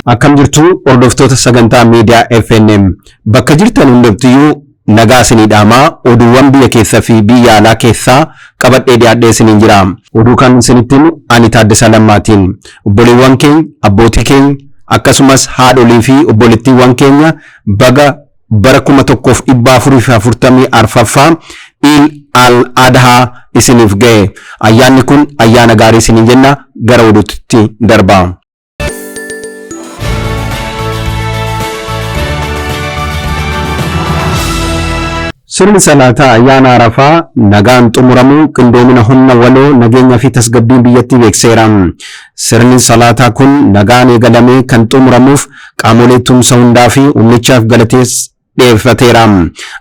Akkam jirtu hordoftoota sagantaa miidiyaa FNM bakka jirtan hundattiyyuu nagaa isinii dhaamaa oduuwwan biyya keessaa fi biyya alaa keessaa qabadhee dhiyaadhee isiniin jira. Oduu kan isinitti himu ani Taaddasaa Lammaatiin. Obboleewwan keenya, abbootii keenya akkasumas haadholii fi obboleettiiwwan keenya baga bara 1444ffaa Iil al Adhaa isiniif ga'e. Ayyaanni kun ayyaana gaarii isiniin jenna gara oduutti darba. Sirni salaataa ayyaana Arafaa nagaan xumuramuu qindoomina humna waloo nageenya fi tasgabbiin biyyattii beekseera. Sirni salaataa kun nagaan eegalamee kan xumuramuuf qaamolee tumsa hundaa fi humnichaaf galatees dhiyeeffateera.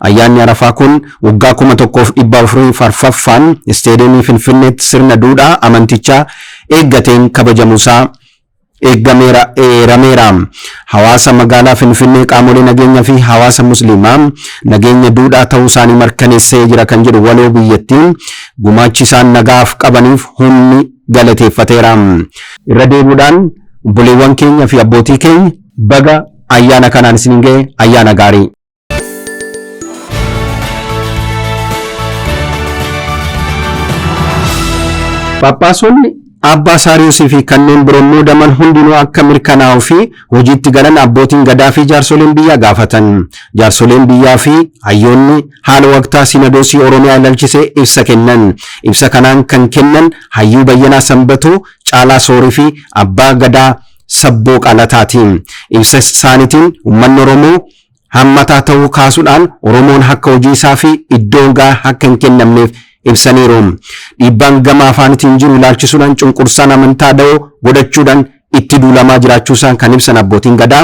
Ayyaanni Arafaa kun waggaa 1404ffaan Isteediyeemii Finfinneetti sirna duudhaa amantichaa eeggateen kabajamuusaa eeggameera eerameera. Hawaasa magaalaa Finfinnee qaamolee nageenya fi hawaasa musliimaa nageenya duudhaa ta'uu isaanii mirkaneessee jira kan jedhu waloo biyyattiin gumaachi isaan nagaaf qabaniif humni galateeffateera. Irra deebi'uudhaan obboleewwan keenya fi abbootii keenya baga ayyaana kanaan isiniin ga'e ayyaana gaarii. Phaaphaasonni Abbaa Saariyoosii fi kanneen biroon muudaman hundinuu akka mirkanaa'uu fi hojiitti galan abbootiin gadaa fi jaarsoliin biyyaa gaafatan. Jaarsoleen biyyaa fi hayyoonni haala waqtaa Sinadoosii Oromiyaa ilaalchisee ibsa kennan. Ibsa kanaan kan kennan Hayyuu Bayyanaa Sanbatoo, Caalaa Soorii fi Abbaa Gadaa Sabboo Qalataati. Ibsa isaaniitiin uummanni Oromoo hammataa ta'uu kaasuudhaan Oromoon akka hojii isaa fi iddoo gahaa akka hin kennamneef ibsaniiru. Dhiibbaan gama afaanitiin jiru ilaalchisuudhaan cunqursaan amantaa da'oo godhachuudhaan itti duulamaa jiraachuu isaan kan ibsan abbootiin gadaa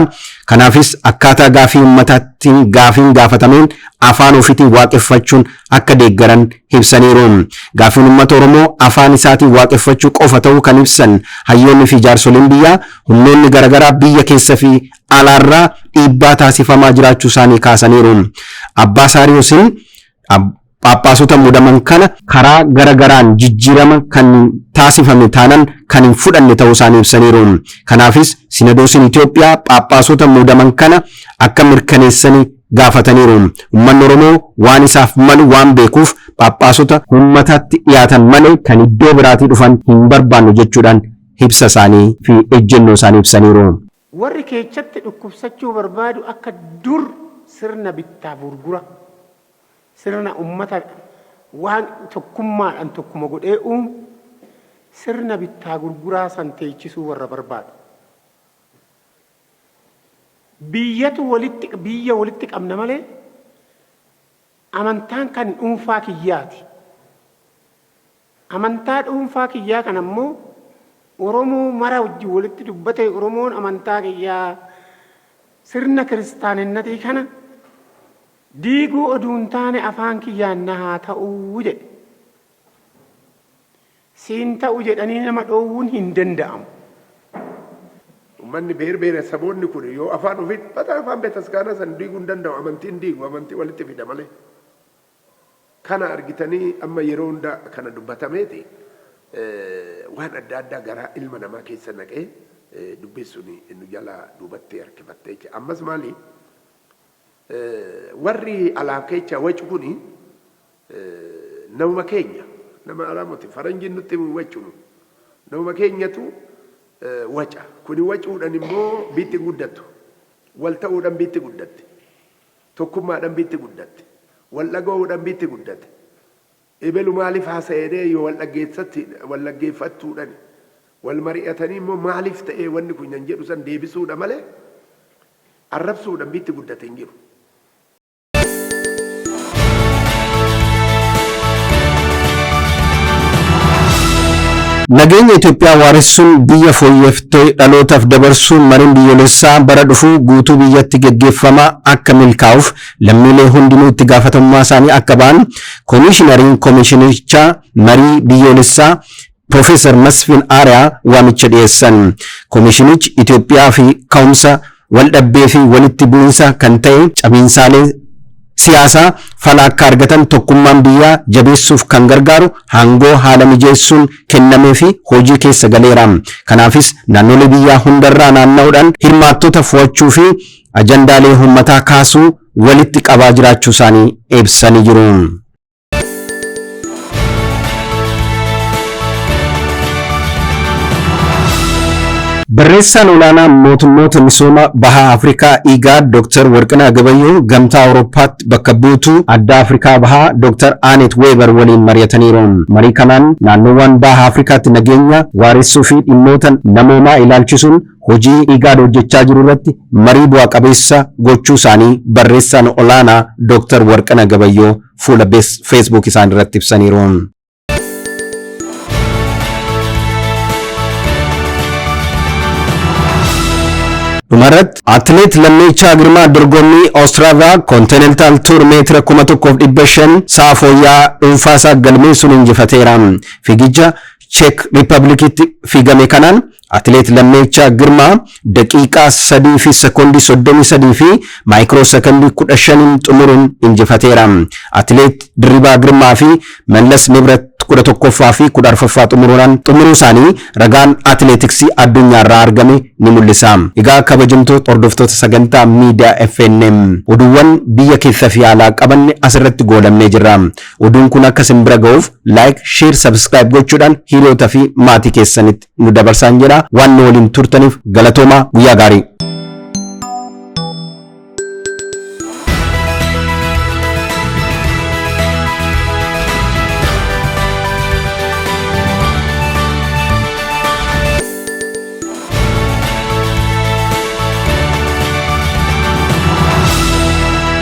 kanaafis akkaataa gaafii uummataatiin gaafiin gaafatameen afaan ofiitiin waaqeffachuun akka deeggaran ibsaniiru. Gaafiin uummata Oromoo afaan isaatiin waaqeffachuu qofa ta'uu kan ibsan hayyoonni fi jaarsoliin biyyaa humnoonni garaagaraa biyya keessa fi alaarraa dhiibbaa taasifamaa jiraachuu isaanii kaasaniiru. Abbaa Saariyoosiin Phaaphaasota muudaman kana karaa gara garaan jijjiirama kan taasifame taanan kan hin fudhanne ta'uu isaanii ibsaniiru. Kanaafis Sinadoosiin Itoophiyaa Phaaphaasota muudaman kana akka mirkaneessani gaafataniiru. Uummanni Oromoo waan isaaf malu waan beekuuf Phaaphaasota uummatatti dhiyaatan malee kan iddoo biraatii dhufan hin barbaannu jechuudhaan ibsa isaanii fi ejjennoo isaanii ibsaniiru. Warri keechatti dhukkubsachuu barbaadu akka dur sirna bittaaf gurgura, sirna ummata waan tokkummaadhaan tokkuma godhee uumu, sirna bittaa gurguraa san teechisuu warra barbaadu. Biyyatu walitti biyya walitti qabna malee amantaan kan dhuunfaa kiyyaati. Amantaa dhuunfaa kiyyaa kana immoo Oromoo mara wajjin walitti dubbatee Oromoon amantaa kiyyaa sirna kiristaaninnatii kana diiguu oduu hin taane afaan kiyyaan na haa ta'uu jedhe. Siin ta'u jedhanii nama dhoowwuun hin danda'amu. Ummanni beer beera saboonni kun yoo afaan ofii dubbatan afaan betaskaanaa san diiguu hin danda'u amantiin diigu amantii walitti fida malee. Kana argitanii amma yeroo hunda kana dubbatameeti waan adda addaa garaa ilma namaa keessa naqee dubbiin sun nu jalaa duubatti harkifattee jecha. Ammas maali warri alaaf kecha wacu kuni namuma keenya nama alaa miti faranjiin nutti hin wacu namuma keenyatu waca kuni wacuudhan immoo biitti hin guddattu wal ta'uudhan biitti guddatti Tokkummaadhan bitti guddatte. Wal dhaga'uudhan bitti guddate. Ebelu maalif haasa'e jedhee yoo wal dhaggeessatti wal dhaggeeffattuudhani. Wal mari'atanii immoo maalif ta'ee wanni kun kan jedhu san deebisuudha malee arrabsuudhan bitti guddate hin jiru. Nageenya Itoophiyaa waaressuun biyya fooyyefte dhalootaaf dabarsuun mariin biyyoolessaa bara dhufu guutuu biyyatti geggeeffamaa akka milkaa'uuf lammiilee hundinuu itti gaafatamummaa isaanii akka ba'an Komiishinariin Komiishinichaa marii biyyoolessaa Piroofeesar Masfin Aariyaa waamicha dhiyeessan. Komiishinichi Itoophiyaa fi ka'umsa waldhabdee fi walitti bu'insa kan ta'e cabiinsaalee siyaasaa fala akka argatan tokkummaan biyyaa jabeessuuf kan gargaaru aangoo haala mijeessuun kennamee fi hojii keessa galeera. Kanaafis naannolee biyyaa hundarraa naanna'uudhaan hirmaattota fo'achuu fi ajandaalee uummataa kaasuu walitti qabaa jiraachuu isaanii ibsanii jiru. Barreessaan olaanaa mootummoota misooma baha Afrikaa IGAD Dr. Warqinaa Gabayyoo gamtaa Awurooppaatti bakka buutuu adda Afrikaa bahaa Dr. Anet Weber waliin mari'ataniiru. Marii kanaan naannoowwan baha Afrikaatti nageenya waaressuu fi dhimmoota namoomaa ilaalchisuun hojii IGAD hojjechaa jiru irratti marii bu'a qabeessa gochuu isaanii barreessaan olaanaa Dr. Warqinaa Gabayyoo fuula Facebook isaan irratti ibsaniiru. Dhumarratti, Atileet Lammeechaa Girmaa dorgommii Oostiraavaa Kontinental Tour meetira 1500 sa'a fooyya'aa dhuunfaasaa galmeessuun injifateera. Fiigicha Cheek Riippaabilikitti fiigame kanaan Atileet Lammeechaa Girmaa daqiiqaa 3 fi sekoondii 33 fi maayikiroo sekondii 15 xumuruun injifateera. Atileet Dirribaa Girmaa fi Mallas Nibrat 11ffaa fi 14ffaa xumuruudhaan xumuruu isaanii ragaan atileetiksii addunyaarraa argame ni mul'isa. Egaa kabajamtoota hordoftoota sagantaa miidiyaa FNM, oduuwwan biyya keessa fi alaa qabanne asirratti goolabnee jirra. Oduun kun akka isin bira ga'uuf like, share, subscribe gochuudhaan hiriyoota fi maatii keessanitti nu dabarsaan jedha. Waan nu waliin turtaniif galatoomaa, guyyaa gaarii.